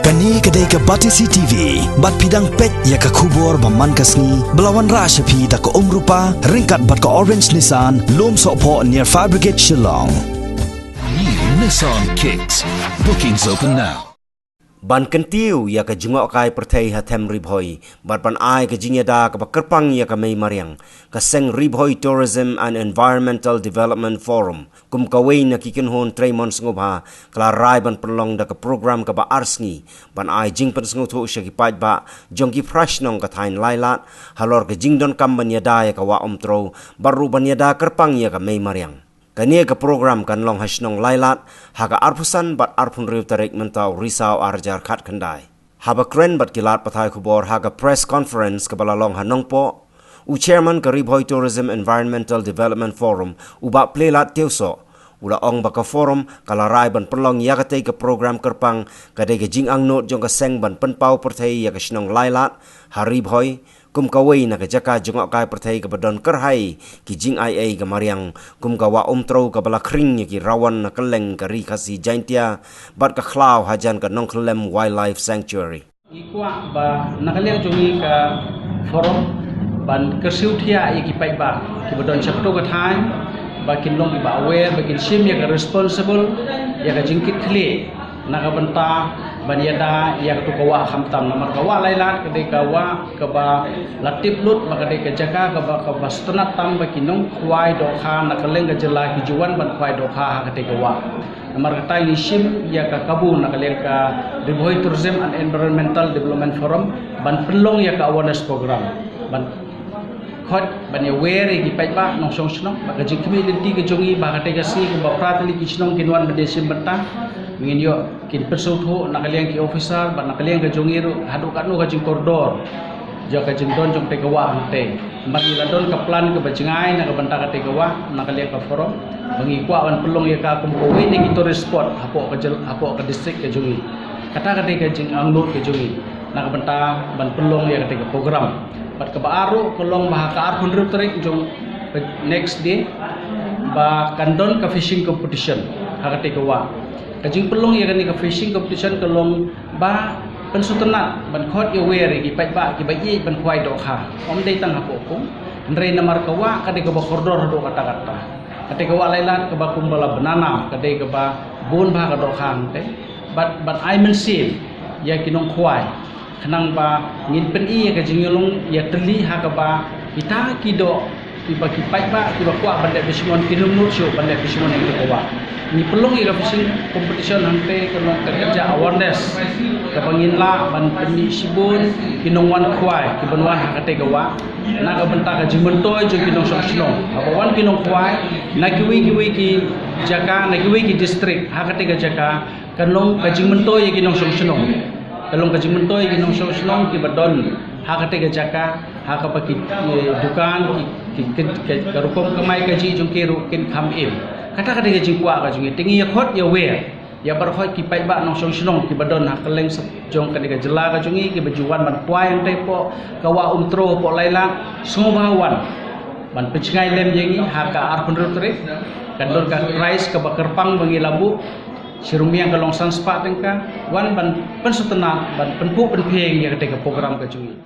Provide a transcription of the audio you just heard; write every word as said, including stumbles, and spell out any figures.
Kane ka dei ka Batesi T V, bad phi dang peit ïa ka khubor ba man ka sngi, ba la wanrah sha phi da ka Umrupa, ryngkat bad ka Orange Nissan, Lum Sohphoh near Fire Brigade Shillong. New Nissan Kicks. Bookings open now. Ban kyntiew ïa ka jngohkai pyrthei ha Them Ri Bhoi, bad ban ai ka jingïada kaba kyrpang ïa ka mei mariang, ka seng Ri Bhoi Tourism and Environmental Development Forum, kum kawei na ki kynhun trei mon sngewbha, ka la rai ban pynlong da ka program kaba ar sngi, ban ai jingpynsngewthuh sha ki paidbah jong ki phra shnong ka thaiñ Lailad, halor ka jingdonkam ban ïada ïa ka Wah Umtrew, bad ruh ban ïada kyrpang ïa ka mei mariang. Kane ka program kan long ha shnong Lailad, ha ka arphew san bad arphew hynriew tarik mynta u Risaw ar hajar khatkhyndai. Haba kren bad ki lad pathai khubor ha ka press conference kaba la long ha Nongpoh, u chairman ka Ri Bhoi Tourism Environmental Development Forum, u Bah Plelad Tiewsoh, u la ong ba ka forum ka la rai ban pynlong ïa katei ka program kyrpang, ka dei ka jingangnud jong ka seng ban pynpaw pyrthei ïa ka shnong Lailad ha Ri Bhoi, kum kawei na ka jaka jngohkai pyrthei kaba don kyrhai ki jingai ei ka mariang, kum ka Wah Umtrew kaba la khring ïa ki rawan na kylleng ka Ri Khasi Jaintia, bad ka khlaw hajan ka Nongkyllem Wildlife Sanctuary. Ngi kwah ba na ka liang jong ngi ka forum ban kyrsiew thiah ïa ki paidbah kiba don sha kato ka thaiñ, ba kin long kiba aware, ba kin shim ïa ka responsible, ïa ka jingkit khlieh na ka bynta ban ïada ïa kato ka wah, khamtam namar ka wah Lailad ka dei ka wah kaba la tip lut ba ka dei ka jaka kaba, kaba sngewtynnat tam ba ki nongkhwai dohkha na kylleng ka jylla ki ju wan ban khwai dohkha ha katei ka wah. Namar kata ngi shim ïa ka kabu na ka liang ka Ri Bhoi Tourism and Environmental Development Forum ban pynlong ïa ka awareness program, ban khot ban ïa aware ïa ki paidbah nongshong shnong ba ka jingkhmih lynti ka jong ngi ba katei ka sngi kumba phra tylli ki shnong kin wan ban ïa shim bynta. Ngin ïoh kin pynsngewthuh na ka liang ki officer bad na ka liang ka jong ngi ruh haduh katno ka jingkordor jong ka jingdon jong katei ka wah hangtei. Namar ngi la don ka plan kaba jngai na ka bynta katei ka wah na ka liang ka forum, ba ngi kwah ban pynlong ïa ka kum kawei na ki tourist spot hapoh ka jyl-, hapoh ka district ka jong ngi. Kata ka dei ka jingangnud ka jong ngi na ka bynta ban pynlong ïa katei ka program. Bad kaba ar ruh ka long ba ha ka arphew hynriew tarik jong next day, ba kan don ka fishing competition ha katei ka wah. Ka jingpynlong ïa kane ka fishing competition ka long ba pynsngewtynnat ban khot ïa aware ïa ki paidbah kiba ïeit ban khwai dohkha. Ym dei tang hapoh kum, hynrei namar ka wah ka dei kaba kordor haduh katta katta. Katei ka wah Lailad kaba kumba la bna nam, ka dei kaba bun bha ka dohkha hangtei. Bad, bad ai mynsiem ïa ki nongkhwai, khnang ba ngin pyni ïa ka jingïalong ïatylli ha kaba kita ki doh, kiba ki paidbah kiba kwah ban leh bishmon kin ym nud shuh ban leh bishmon ïa katei ka wah. Ngi pynlong ïa ka fishing competition hangtei ka long ka kyrja awareness, kaba ngin lah ban pyni shibun ki nongwan khwai kiban wan ha katei ka wah na ka bynta ka jingmyntoi jong ki nongshong shnong. Haba wan ki nongkhwai na kiwei kiwei ki jaka, na kiwei ki district, ha katei ka jaka kan long ka jingmyntoi ïa ki nongshong shnong. Kan long ka jingmyntoi ïa ki nongshong shnong kiba don ha katei ka jaka, ha kaba ki, eh, dukan, ki, ki, ki, ki, ka rukom kamai kajih jong ki ruh kin kham im. Kata ka dei ka jingkwah ka jong ngi. Te ngi ïa khot ïa aware ïa baroh ki paidbah nongshong shnong kiba don ha kylleng sep jong katei ka jylla ka jong ngi kiba ju wan ban khwai hangtei hapoh ka wah Umtrew hapoh Lailad, sngewbha wan ban pynshngaiñ lem ïa ngi ha ka arphew hynriew tarik. Kan don ka prize kaba kyrpang ba ngi la buh, shi rymmiang ka long san spah tyngka. Wan ban pynsngewtynnat, ban pynphuh pynphieng ïa katei ka program ka jong ngi.